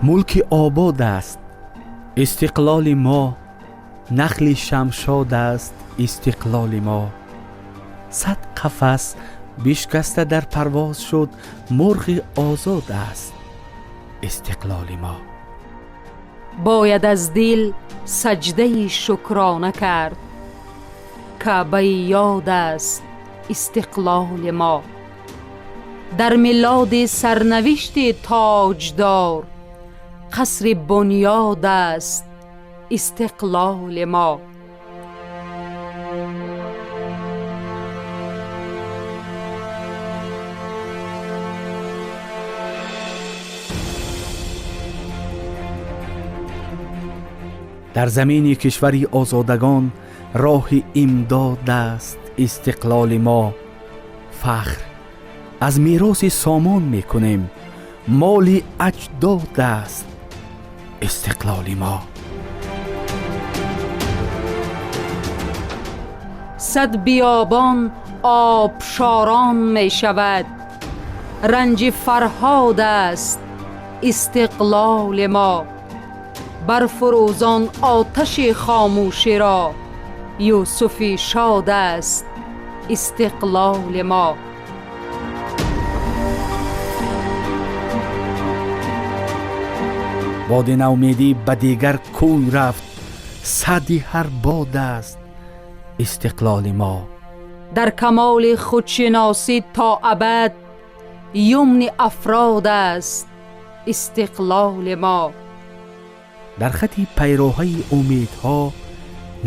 Мулки обод аст истиқлоли мо, нахли шамшод аст истиқлоли мо. Сад қафас бишкаста дар парвоз шуд, мурғи озод аст истиқлоли мо. Бояд аз дил саҷдаи шукрона кард, Каъбаи ёд аст истиқлоли мо. Дар милоди сарнавишти тоҷдор, қасри бунёд аст истиқлоли мо. Дар замини кишвари озодагон роҳи имдод аст истиқлоли мо. Фахр аз мероси сомон мекунем, моли аҷдод аст истиқлоли мо. Сад биёбон обшорон мешавад, ранҷи фарҳод аст истиқлоли мо. Барфурӯзон оташи хомӯширо, Юсуфи шод аст истиқлоли мо. Боди наумедӣ ба дигар кӯй рафт, сади ҳар бод аст истиқлоли мо. Дар камоли худшиносӣ то абад юмни афрод аст истиқлоли мо. Дар хати пайроҳаи умедҳо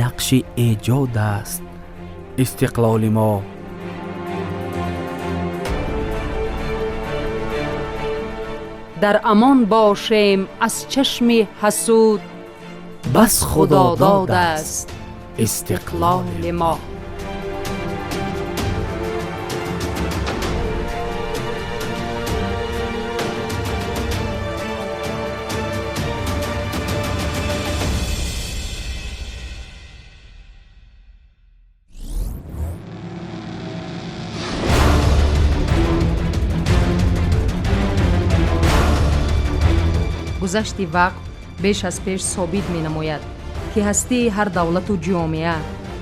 нақши эҷод аст истиқлоли мо. Дар амон бошем аз чашми ҳасуд, бас худодод аст истиқлоли мо. Гузашти вақт беш аз пеш собит менамояд, ки ҳастии ҳар давлату ҷомеа,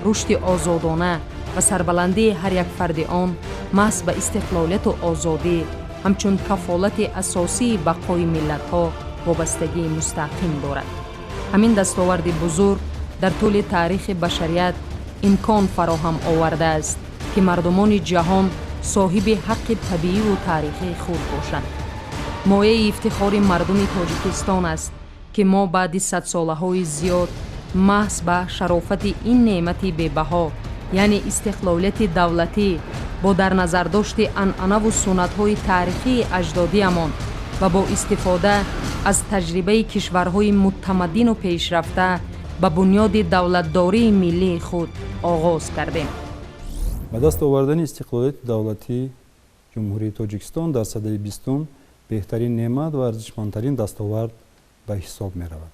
рушди озодона ва сарбаландии ҳар як фарди он маҳз ба истиқлолияту озодӣ ҳамчун кафолати асосии бақои миллатҳо вобастагии мустаҳкам дорад. Ҳамин дастоварди бузург дар тӯли таърихи башарият имкон фароҳам овардааст, ки мардумони ҷаҳон соҳиби ҳаққи табииву таърихии худ бошанд. Мояи ифтихори мардуми Тоҷикистон аст, ки мо баъди садсолаҳои зиёд маҳз ба шарофати ин неъмати бебаҳо, яъне истиқлолияти давлатӣ, бо дар назардошти анъанаву суннатҳои таърихии аҷдодиамон ва бо истифода аз таҷрибаи кишварҳои мутамаддину пешрафта ба бунёди давлатдории миллии худ оғоз кардем. Ба даст овардани истиқлолияти давлатии Ҷумҳурии Тоҷикистон дар садаи бистум беҳтарин неъмат ва арзишмандтарин дастовард ба ҳисоб меравад.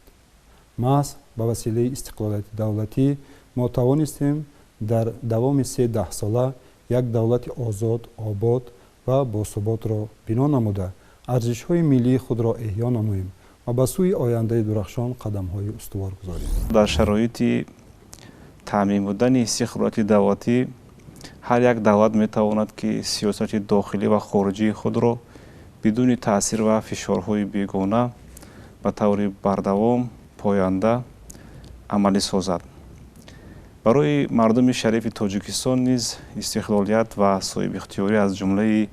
Маҳз ба василаи истиқлолияти давлатӣ мо тавонистем дар давоми се даҳсола як давлати озод, обод ва босуботро бино намуда, арзишҳои миллии худро эҳё намоем ва ба сӯи ояндаи дурахшон қадамҳои устувор гузорем. Дар шароити таъмин будани истиқлолияти давлатӣ ҳар як давлат метавонад, ки сиёсати дохилӣ ва хориҷии худро бидуни таъсир ва фишорҳои бегона ба таври бардавом, поянда амалӣ созад. Барои мардуми шарифи Тоҷикистон низ истиқлолият ва соҳибихтиёрӣ аз ҷумлаи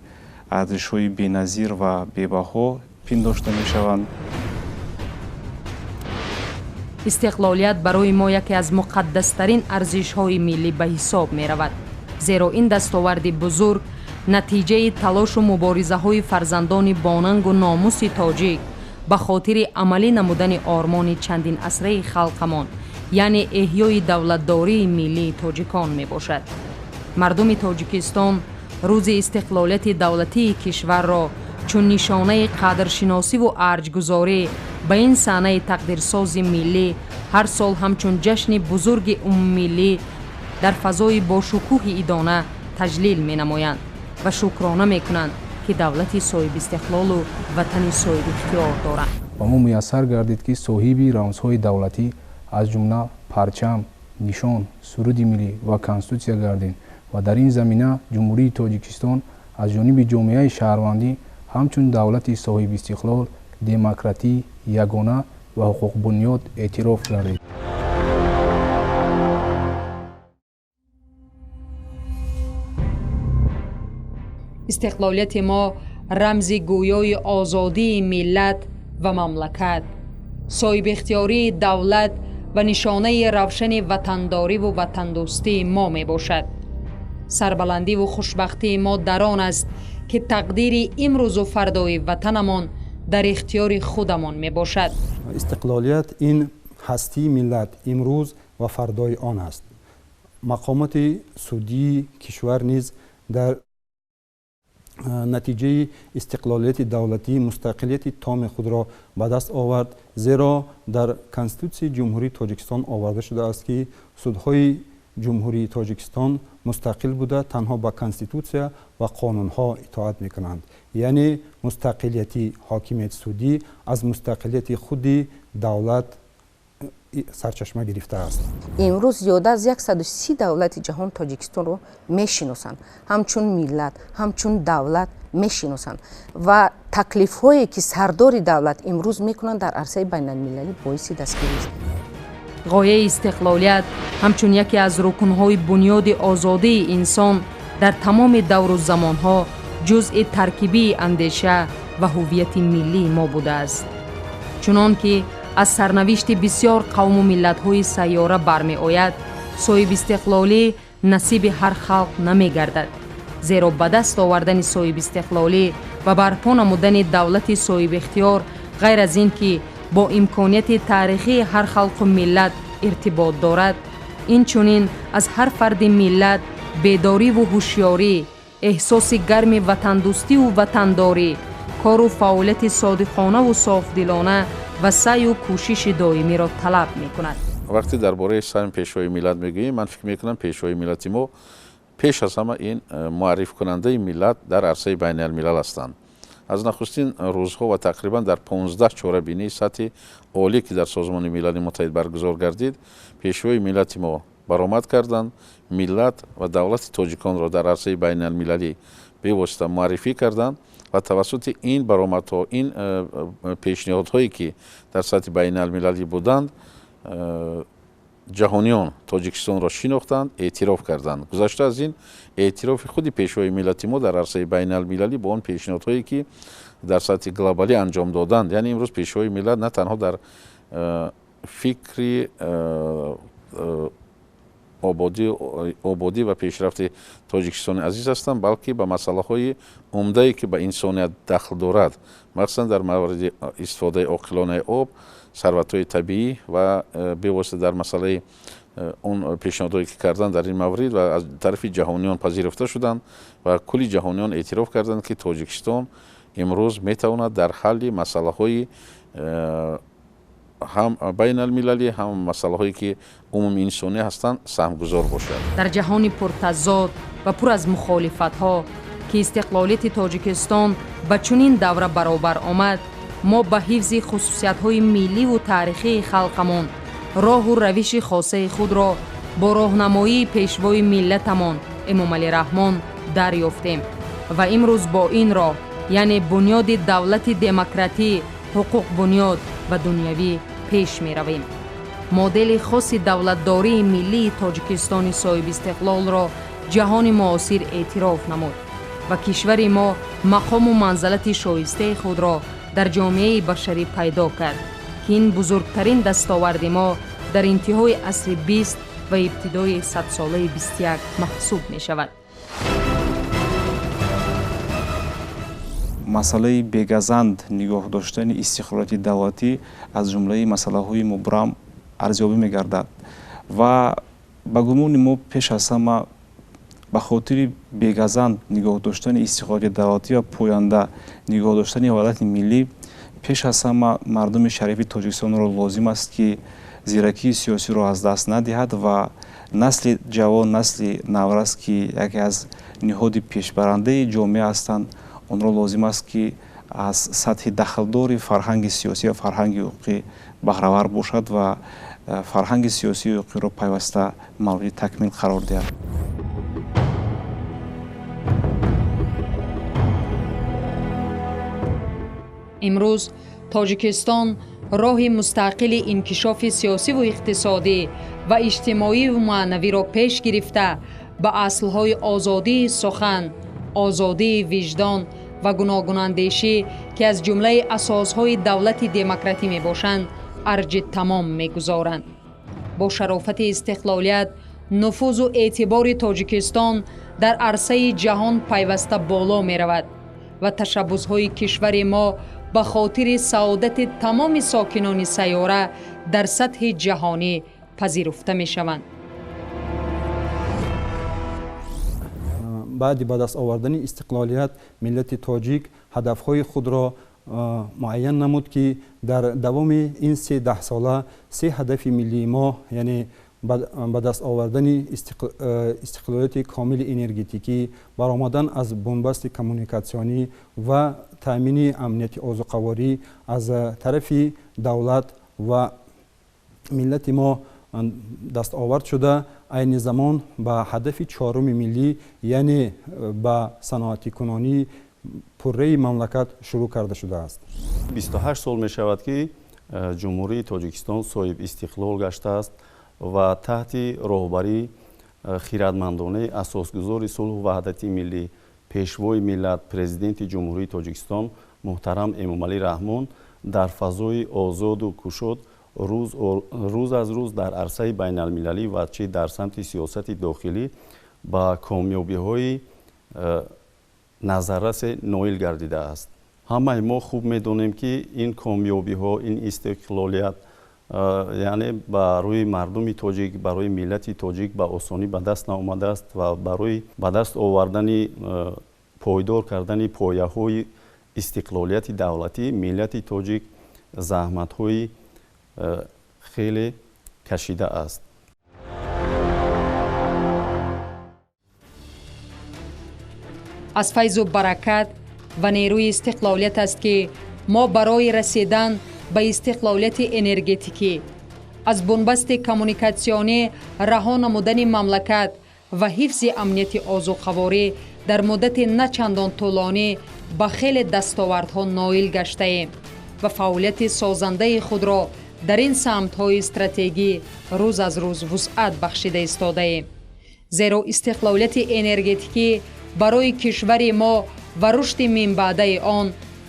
арзишҳои беназир ва бебаҳо пиндошта мешаванд. Истиқлолият барои мо яке аз муқаддастарин арзишҳои миллӣ ба ҳисоб меравад, зеро ин дастоварди бузург натиҷаи талошу муборизаҳои фарзандони бонангу номуси тоҷик ба хотири амалӣ намудани ормони чандин асраи халқамон, яъне эҳёи давлатдории миллии тоҷикон мебошад. Мардуми Тоҷикистон рӯзи истиқлолияти давлатии кишварро чун нишонаи қадршиносиву арҷгузорӣ ба ин саҳнаи тақдирсози миллӣ ҳар сол ҳамчун ҷашни бузурги умумимиллӣ дар фазои бошукӯҳи идона таҷлил менамоянд ва шукрона мекунанд, ки давлати соҳибистиқлолу ватани соҳибихтиёр доранд. Ба мо муяссар гардид, ки соҳиби рамзҳои давлатӣ, аз ҷумла парчам, нишон, суруди миллӣ ва конститутсия гардем ва дар ин замина Ҷумҳурии Тоҷикистон аз ҷониби ҷомеаи шаҳрвандӣ ҳамчун давлати соҳибистиқлол, демократӣ, ягона ва ҳуқуқбунёд эътироф гардид. Истиқлолияти мо рамзи гӯёи озодии миллат ва мамлакат, соҳибихтиёрии давлат ва нишонаи равшани ватандориву ватандӯстии мо мебошад. Сарбаландиву хушбахтии мо дар он аст, ки тақдири имрӯзу фардои ватанамон дар ихтиёри худамон мебошад. Истиқлолият ин ҳастии миллат, имрӯз ва фардои он аст. Мақомоти судии кишвар низ дар натиҷаи истиқлолияти давлатӣ мустақилияти томи худро ба даст овард, зеро дар Конститутсияи Ҷумҳурии Тоҷикистон оварда шудааст, ки судҳои Ҷумҳурии Тоҷикистон мустақил буда, танҳо ба Конститутсия ва қонунҳо итоат мекунанд. Яъне мустақилияти ҳокимияти судӣ аз мустақилияти худи давлат сарчашма гирифтааст. Имрӯз зиёда аз 130 давлати ҷаҳон Тоҷикистонро мешиносанд, ҳамчун миллат, ҳамчун давлат мешиносанд ва таклифҳое, ки сардори давлат имрӯз мекунанд, дар арсаи байналмилалӣ боиси дастгирист. Ғояи истиқлолият ҳамчун яке аз рукнҳои бунёди озодии инсон дар тамоми давру замонҳо ҷузъи таркибии андеша ва ҳуввияти миллии мо будааст. Чунон ки аз сарнавишти бисёр қавму миллатҳои сайёра бармеояд, соҳибистиқлолӣ насиби ҳар халқ намегардад, зеро ба даст овардани соҳибистиқлолӣ ва барпо намудани давлати соҳибихтиёр ғайр аз ин ки бо имконияти таърихии ҳар халқу миллат иртибот дорад, инчунин аз ҳар фарди миллат бедориву ҳушёрӣ, эҳсоси гарми ватандӯстиву ватандорӣ, кору фаъолияти содиқонаву софдилона ва саъю кӯшиши доимиро талаб мекунад. Вақте дар бораи саҳми пешвои миллат мегӯем, ман фикр мекунам, пешвои миллати мо пеш аз ҳама ин муаррифкунандаи миллат дар арсаи байналмилал ҳастанд. Аз нахустин рӯзҳо ва тақрибан дар 15 чорабинии сатҳи олӣ, ки дар Созмони Милали Муттаҳид баргузор гардид, пешвои миллати мо баромад карданд, миллат ва давлати тоҷиконро дар арсаи байналмилалӣ бевосита муаррифӣ карданд ва тавассути ин баромадҳо, ин пешниҳодҳое, ки дар сатҳи байналмилалӣ буданд, ҷаҳониён Тоҷикистонро шинохтанд, эътироф карданд. Гузашта аз ин, эътирофи худи пешвои миллати мо дар арсаи байналмилалӣ бо он пешниҳодҳое, ки дар сатҳи глобалӣ анҷом доданд, яъне имрӯз пешвои миллат на танҳо дар фикри ободӣ ва пешрафти Тоҷикистони азиз ҳастанд, балки ба масъалаҳои умдае, ки ба инсоният дахл дорад, махсусан дар мавриди истифодаи оқилонаи об, сарватҳои табиӣ ва бевосита дар масъалаи он пешниҳодҳое, ки карданд дар ин маврид ва аз тарафи ҷаҳониён пазируфта шуданд ва кулли ҷаҳониён эътироф карданд, ки Тоҷикистон имрӯз метавонад дар ҳалли масъалаҳои ҳам байналмилалӣ, ҳам масъалаҳое, ки умумиинсонӣ ҳастанд, саҳмгузор бошад. Дар ҷаҳони пуртазод ва пур аз мухолифатҳо, ки истиқлолияти Тоҷикистон ба чунин давра баробар омад, мо ба ҳифзи хусусиятҳои милливу таърихии халқамон роҳу равиши хосаи худро бо роҳнамоии пешвои миллатамон Эмомалӣ Раҳмон дарёфтем ва имрӯз бо ин роҳ, яъне бунёди давлати демократӣ, ҳуқуқбунёд ва дунявӣ пеш меравем. Модели хоси давлатдории миллии Тоҷикистони соҳибистиқлолро ҷаҳони муосир эътироф намуд ва кишвари мо мақому манзалати шоистаи худро дар ҷомеаи башарӣ пайдо кард, ки ин бузургтарин дастоварди мо дар интиҳои асри 20 ва ибтидои садсолаи 21 маҳсуб мешавад. Масъалаи бегазанд нигоҳ доштани истиқлолияти давлатӣ аз ҷумлаи масъалаҳои мубрам арзёбӣ мегардад ва ба гумони мо пеш аз ҳама ба хотири бегазанд нигоҳ доштани истиқлолияти давлатӣ ва поянда нигоҳ доштани ваҳдати миллӣ пеш аз ҳама мардуми шарифи Тоҷикистонро лозим аст, ки зиракии сиёсиро аз даст надиҳад ва насли ҷавон, насли наврас, ки яке аз ниҳоди пешбарандаи ҷомеа ҳастанд, онро лозим аст, ки Аз сатҳи дахлдори фарҳанги сиёсӣ ва фарҳанги ҳуқуқӣ баҳравар бошад ва фарҳанги сиёсию ҳуқуқиро пайваста мавриди такмил қарор диҳад. Имрӯз Тоҷикистон роҳи мустақили инкишофи сиёсиву иқтисодӣ ва иҷтимоиву маънавиро пеш гирифта, ба аслҳои озодии сухан, озодии виҷдон ва гуногунандешӣ, ки аз ҷумлаи асосҳои давлати демократӣ мебошанд, арҷи тамом мегузоранд. Бо шарофати истиқлолият нуфузу эътибори Тоҷикистон дар арсаи ҷаҳон пайваста боло меравад ва ташаббусҳои кишвари мо ба хотири саодати тамоми сокинони сайёра дар сатҳи ҷаҳонӣ пазируфта мешаванд. Баъди ба даст овардани истиқлолият миллати тоҷик ҳадафҳои худро муайян намуд, ки дар давоми ин се даҳсола се ҳадафи миллии мо, яъне ба даст овардани истиқлолияти комили энергетикӣ, баромадан аз бунбасти коммуникатсионӣ ва таъмини амнияти озуқаворӣ аз тарафи давлат ва миллати мо дастовард шуда, айни замон ба ҳадафи чоруми миллӣ, яъне ба саноатикунонии пурраи мамлакат шурӯъ карда шудааст. 28 сол мешавад, ки Ҷумҳурии Тоҷикистон соҳиб истиқлол гаштааст ва таҳти роҳбарии хиратмандонаи асосгузори сулҳу ваҳдати миллӣ, пешвои миллат, Президенти Ҷумҳурии Тоҷикистон муҳтарам Эмомалӣ Раҳмон дар фазои озоду кушод рӯз аз рӯз дар арсаи байналмилалӣ ва чи дар самти сиёсати дохилӣ ба комёбиҳои назаррасе ноил гардидааст. Ҳамаи мо хуб медонем, ки ин комёбиҳо, ин истиқлолият, яъне барои мардуми тоҷик, барои миллати тоҷик ба осонӣ ба даст наомадааст ва барои ба даст овардани, пойдор кардани пояҳои истиқлолияти давлатӣ миллати тоҷик заҳматҳои хеле кашидааст. Аз файзу баракат ва нерӯи истиқлолият аст, ки мо барои расидан ба истиқлолияти энергетикӣ, аз бунбасти коммуникатсионӣ раҳо намудани мамлакат ва ҳифзи амнияти озуқаворӣ дар муддати на чандон тӯлонӣ ба хеле дастовардҳо ноил гаштаем ва фаъолияти созандаи худро дар ин самтҳои стратегӣ рӯз аз рӯз вусъат бахшида истодаем. Зеро истиқлолияти энергетикӣ барои кишвари мо ва рушди минбаъдаи он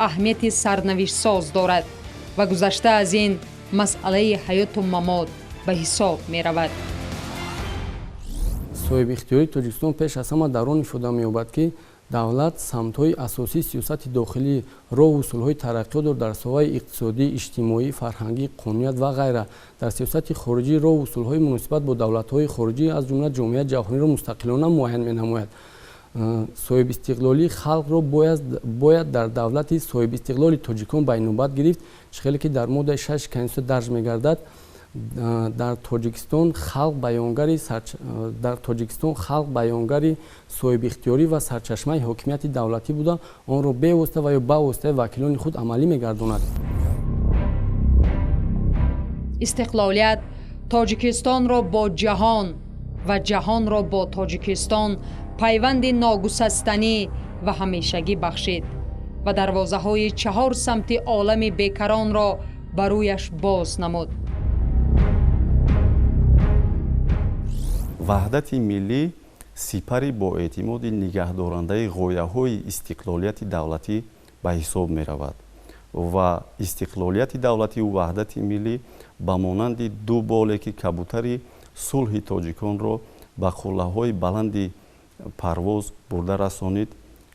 аҳамияти сарнавиштсоз дорад ва гузашта аз ин масъалаи ҳаёту мамот ба ҳисоб меравад. Соҳибихтиёрии Тоҷикистон пеш аз ҳама дар он ифода меёбад, ки давлат самтҳои асосии сиёсати дохилӣ, роҳу усулҳои тараққиётро дар соҳаи иқтисодӣ, иҷтимоӣ, фарҳангӣ, қонуният ва ғайра, дар сиёсати хориҷӣ роҳу усулҳои муносибат бо давлатҳои хориҷӣ, аз ҷумла ҷомеаи ҷаҳониро мустақилона муайян менамояд. Соҳибистиқлолии халқро бояд дар давлати соҳибистиқлоли тоҷикон ба инобат гирифт, чӣ хеле ки дар моддаи 6 Конститутсия дарҷ мегардад. Дар Тоҷикистон халқ баёнгари соҳибихтиёрӣ ва сарчашмаи ҳокимияти давлатӣ буда, онро бевосита ва ё ба воситаи вакилони худ амалӣ мегардонад. Истиқлолият Тоҷикистонро бо ҷаҳон ва ҷаҳонро бо Тоҷикистон пайванди ногусастанӣ ва ҳамешагӣ бахшид ва дарвозаҳои чаҳор самти олами бекаронро ба рӯяш боз намуд. Ваҳдати миллӣ сипари боэътимоди нигаҳдорандаи ғояҳои истиқлолияти давлатӣ ба ҳисоб меравад ва истиқлолияти давлативу ваҳдати миллӣ ба монанди ду боле, ки кабутари сулҳи тоҷиконро ба қуллаҳои баланди парвоз бурда расонид,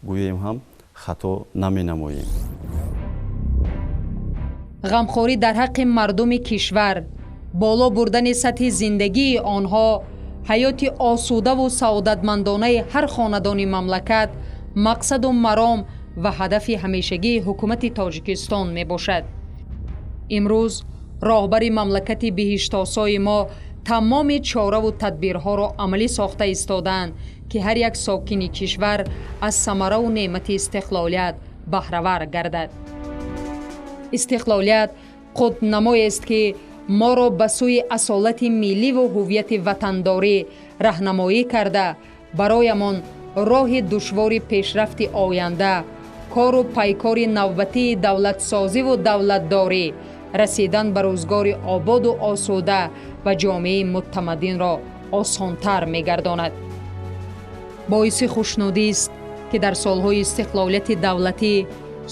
гӯем ҳам хато наменамоем. Ғамхорӣ дар ҳаққи мардуми кишвар, боло бурдани сатҳи зиндагии онҳо, ҳаёти осудаву саодатмандонаи ҳар хонадони мамлакат мақсаду маром ва ҳадафи ҳамешагии ҳукумати Тоҷикистон мебошад. Имрӯз роҳбари мамлакати биҳиштосои мо тамоми чораву тадбирҳоро амалӣ сохта истодаанд, ки ҳар як сокини кишвар аз самараву неъмати истиқлолият баҳравар гардад. Истиқлолият қутбнамоест, ки моро ба сӯи асолати милливу ҳуввияти ватандорӣ раҳнамоӣ карда, бароямон роҳи душвори пешрафти оянда, кору пайкори навбатии давлатсозиву давлатдорӣ, расидан ба рӯзгори ободу осуда ва ҷомеаи мутамаддинро осонтар мегардонад. Боиси хушнудист, ки дар солҳои истиқлолияти давлатӣ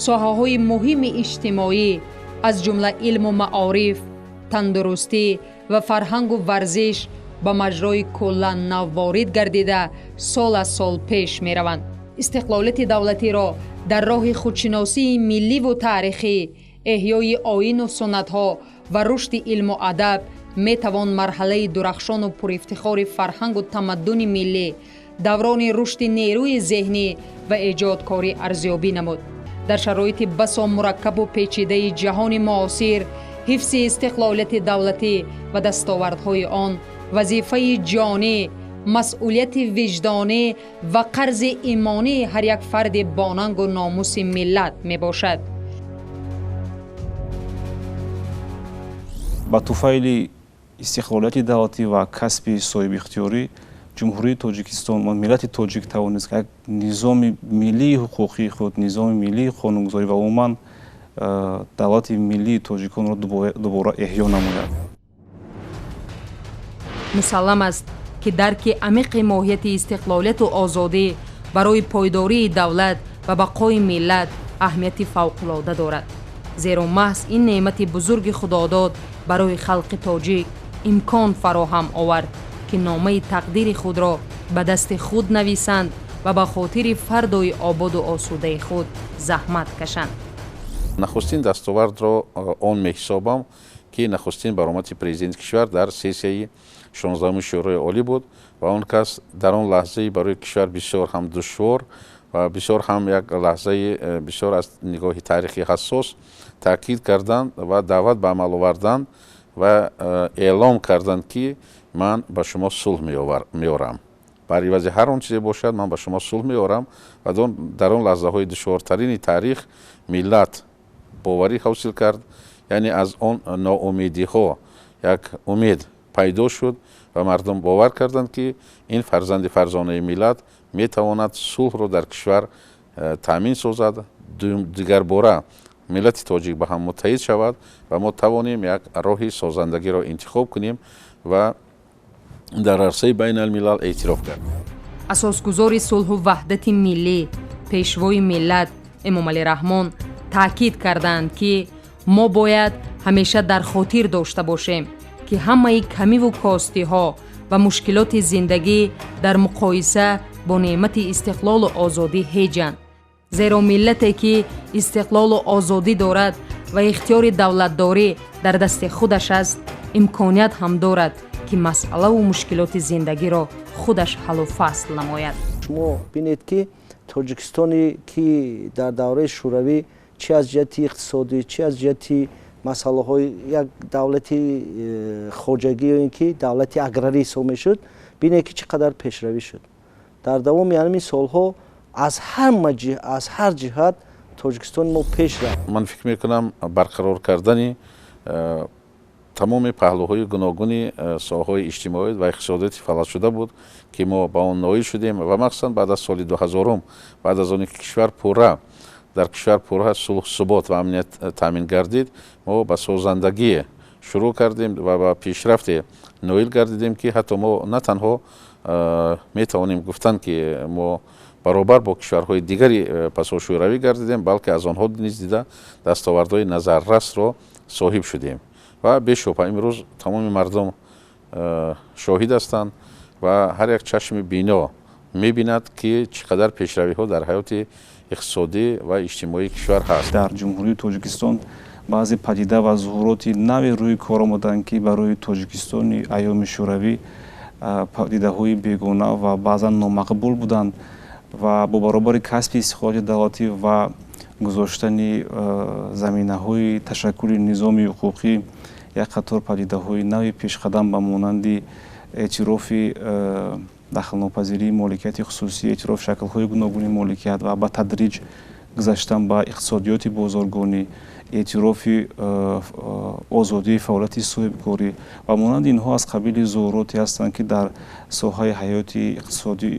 соҳаҳои муҳими иҷтимоӣ, аз ҷумла илму маориф, тандурустӣ ва фарҳангу варзиш ба маҷрои куллан нав ворид гардида, сол аз сол пеш мераванд. Истиқлолияти давлатиро дар роҳи худшиносии милливу таърихӣ, эҳёи оину суннатҳо ва рушди илму адаб метавон марҳалаи дурахшону пурифтихори фарҳангу тамаддуни миллӣ, даврони рушди нерӯи зеҳнӣ ва эҷодкорӣ арзёбӣ намуд. Дар шароити басо мураккабу печидаи ҷаҳони муосир, ҳифзи истиқлолияти давлатӣ ва дастовардҳои он вазифаи ҷонӣ, масъулияти виҷдонӣ ва қарзи имонии ҳар як фарди бонангу номуси миллат мебошад. Ба туфайли истиқлолияти давлатӣ ва касби соҳибихтиёрӣ Ҷумҳурии Тоҷикистон ва миллати тоҷик тавонист як низоми миллии ҳуқуқии худ, низоми миллии қонунгузорӣ ва умуман давлати миллии тоҷиконро дубора эҳё намояд. Мусаллам аст, ки дарки амиқи моҳияти истиқлолияту озодӣ барои пойдории давлат ва бақои миллат аҳамияти фавқулода дорад, зеро маҳз ин неъмати бузурги худодод барои халқи тоҷик имкон фароҳам овард, ки номаи тақдири худро ба дасти худ нависанд ва ба хотири фардои ободу осудаи худ заҳмат кашанд. Нахустин дастовардро он меҳисобам, ки нахустин баромади президенти кишвар дар сессияи 16-уми Шӯрои Олӣ буд ва он кас дар он лаҳзаи барои кишвар бисёр ҳам душвор ва бисёр ҳам як лаҳзаи бисёр аз нигоҳи таърихӣ ҳассос таъкид карданд ва даъват ба амал оварданд ва эълом карданд, ки ман ба шумо сулҳ меорам. Бар ивази ҳар он чизе бошад, ман ба шумо сулҳ меорам. Ва дар он лаҳзаҳои душвортарини таърих миллат боварӣ ҳосил кард, яъне аз он ноумедиҳо як умед пайдо шуд ва мардум бовар карданд, ки ин фарзанди фарзонаи миллат метавонад сулҳро дар кишвар таъмин созад, дигарбора миллати тоҷик ба ҳам муттаҳид шавад ва мо тавонем як роҳи созандагиро интихоб кунем ва дар арсаи байналмилал эътироф кард. Асосгузори сулҳу ваҳдати миллӣ, пешвои миллат Эмомалӣ Раҳмон таъкид карданд, ки мо бояд ҳамеша дар хотир дошта бошем, ки ҳамаи камиву костиҳо ва мушкилоти зиндагӣ дар муқоиса бо неъмати истиқлолу озодӣ ҳеҷанд, зеро миллате, ки истиқлолу озодӣ дорад ва ихтиёри давлатдорӣ дар дасти худаш аст, имконият ҳам дорад, ки масъалаву мушкилоти зиндагиро худаш ҳаллу фасл намояд. Шумо бинед, ки Тоҷикистоне, ки дар давраи Шӯравӣ чи аз ҷиҳати иқтисодӣ, чи аз ҷиҳати масъалаҳои як давлати хоҷагӣ ё ин ки давлати аграрӣ ҳисоб мешуд, бинед, ки чӣ қадар пешравӣ шуд. Дар давоми ҳамин солҳо аз ҳар ҷиҳат Тоҷикистони мо пеш рафт. Ман фикр мекунам, барқарор кардани тамоми паҳлӯҳои гуногуни соҳаҳои иҷтимоӣ ва иқтисодияти фалаҷшуда буд, ки мо ба он ноил шудем ва махсусан баъд аз соли 2000, баъд аз оне ки кишвар пурра дар кишвар пурра сулҳ, субот ва амният таъмин гардид, мо ба созандагӣ шурӯъ кардем ва ба пешрафте ноил гардидем, ки ҳатто мо на танҳо метавонем гуфтан, ки мо баробар бо кишварҳои дигари пасошӯравӣ гардидем, балки аз онҳо низ дида дастовардҳои назаррасро соҳиб шудем. Ва бешубҳа имрӯз тамоми мардум шоҳид ҳастанд ва ҳар як чашми бино мебинад, ки чӣ қадар пешравиҳо дар ҳаёти иқтисодӣ ва иҷтимоии кишвар ҳаст. Дар Ҷумҳурии Тоҷикистон баъзе падида ва зуҳуроти нави рӯи кор омаданд, ки барои Тоҷикистони айёми Шӯравӣ падидаҳои бегона ва баъзан номақбул буданд ва бо баробари касби истиқлолияти давлатӣ ва гузоштани заминаҳои ташаккули низоми ҳуқуқӣ як қатор падидаҳои нави пешқадам ба монанди эътирофи дахлнопазирии моликияти хусусӣ, эътирофи шаклҳои гуногуни моликият ва ба тадриҷ Гузаштан ба иқтисодиёти бозоргонӣ, эътирофи озодии фаъолияти соҳибкорӣ ва монанди инҳо аз қабили зуҳуроте ҳастанд, ки дар соҳаи ҳаёти иқтисодӣ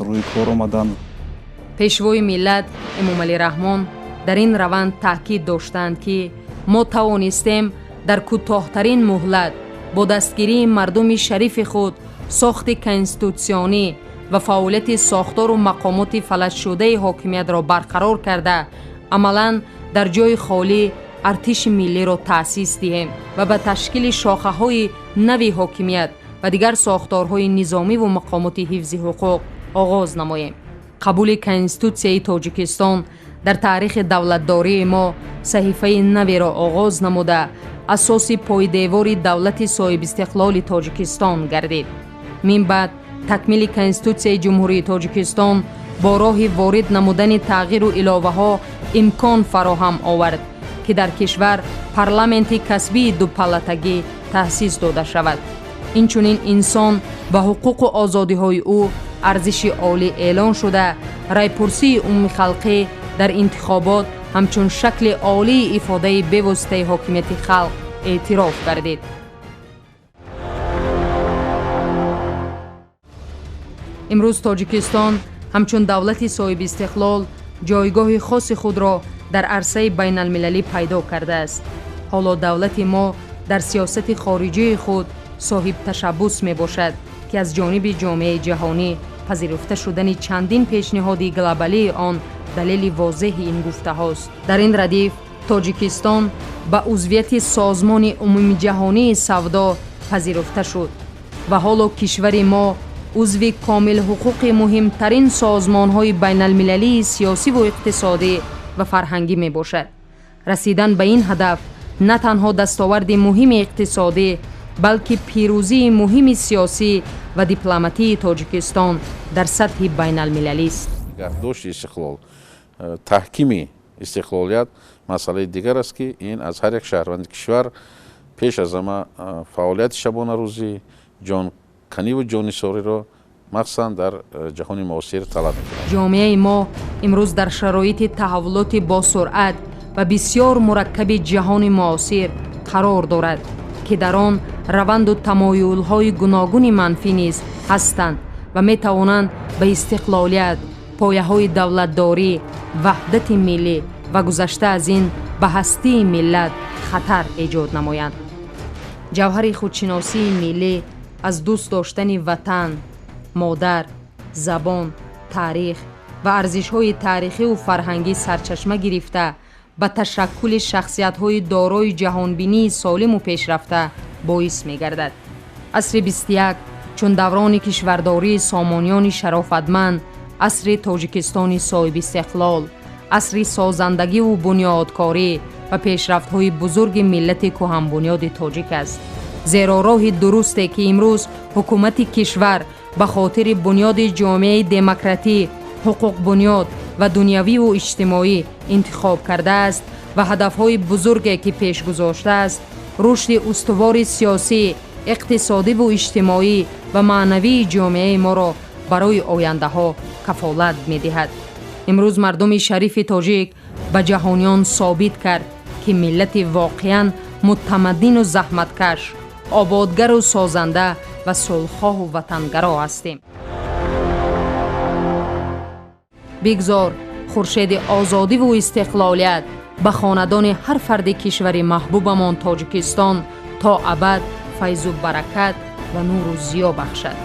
рӯи кор омаданд. Пешвои миллат Эмомалӣ Раҳмон дар ин раванд таъкид доштанд, ки мо тавонистем дар кӯтоҳтарин муҳлат бо дастгирии мардуми шарифи худ сохти конститутсионӣ ва фаъолияти сохтору мақомоти фалаҷшудаи ҳокимиятро барқарор карда, амалан дар ҷои холӣ артиши миллиро таъсис диҳем ва ба ташкили шохаҳои нави ҳокимият ва дигар сохторҳои низомиву мақомоти ҳифзи ҳуқуқ оғоз намоем. Қабули Конститутсияи Тоҷикистон дар таърихи давлатдории мо саҳифаи наверо оғоз намуда, асоси пойдевори давлати соҳибистиқлоли Тоҷикистон гардид. Мин баъд такмили Конститутсияи Ҷумҳурии Тоҷикистон бо роҳи ворид намудани тағйиру иловаҳо имкон фароҳам овард, ки дар кишвар парламенти касбии дупалатагӣ таъсис дода шавад. Инчунин инсон ва ҳуқуқу озодиҳои ӯ арзиши олӣ эълон шуда, райпурсии умумихалқӣ дар интихобот ҳамчун шакли олии ифодаи бевоситаи ҳокимияти халқ эътироф гардид. Имрӯз Тоҷикистон ҳамчун давлати соҳибистиқлол ҷойгоҳи хоси худро дар арсаи байналмилалӣ пайдо кардааст. Ҳоло давлати мо дар сиёсати хориҷии худ соҳибташаббус мебошад, ки аз ҷониби ҷомеаи ҷаҳонӣ пазируфта шудани чандин пешниҳоди глобалии он далели возеҳи ин гуфтаҳост. Дар ин радиф Тоҷикистон ба узвияти Созмони умумиҷаҳонии савдо пазируфта шуд ва ҳоло кишвари мо узви комилҳуқуқи муҳимтарин созмонҳои байналмилалии сиёсиву иқтисодӣ ва фарҳангӣ мебошад. Расидан ба ин ҳадаф на танҳо дастоварди муҳими иқтисодӣ, балки пирӯзии муҳими сиёсӣ ва дипломатии Тоҷикистон дар сатҳи байналмилалист. Нигаҳдошти истиқлол, таҳкими истиқлолият масъалаи дигар аст, ки ин аз ҳар як шаҳрванди кишвар пеш аз ҳама фаъолияти шабонарӯзӣ, ҷонканиву ҷоннисориро махсусан дар ҷаҳони муосир талаб мекунад. Ҷомеаи мо имрӯз дар шароити таҳаввулоти босуръат ва бисёр мураккаби ҷаҳони муосир қарор дорад, ки дар он раванду тамоюлҳои гуногуни манфӣ низ ҳастанд ва метавонанд ба истиқлолият, пояҳои давлатдорӣ, ваҳдати миллӣ ва гузашта аз ин ба ҳастии миллат хатар эҷод намоянд. Ҷавҳари худшиносии миллӣ аз дӯст доштани ватан, модар, забон, таърих ва арзишҳои таърихиву фарҳангӣ сарчашма гирифта, ба ташаккули шахсиятҳои дорои ҷаҳонбинии солиму пешрафта боис мегардад. Асри 21 чун даврони кишвардории сомониёни шарофатманд, асри Тоҷикистони соҳибистиқлол, асри созандагиву бунёдкорӣ ва пешрафтҳои бузурги миллати кӯҳанбунёди тоҷик аст. Зеро роҳи дурусте, ки имрӯз ҳукумати кишвар ба хотири бунёди ҷомеаи демократӣ, ҳуқуқбунёд ва дунявиву иҷтимоӣ интихоб кардааст ва ҳадафҳои бузурге, ки пеш гузоштааст, рушди устувори сиёсӣ, иқтисодиву иҷтимоӣ ва маънавии ҷомеаи моро барои ояндаҳо кафолат медиҳад. Имрӯз мардуми шарифи тоҷик ба ҷаҳониён собит кард, ки миллати воқеан мутамаддину заҳматкаш, ободгару созанда ва сулҳхоҳу ватангаро ҳастем. Бигзор хуршеди озодиву истиқлолият ба хонадони ҳар фарди кишвари маҳбубамон Тоҷикистон то абад файзу баракат ва нуру зиё бахшад.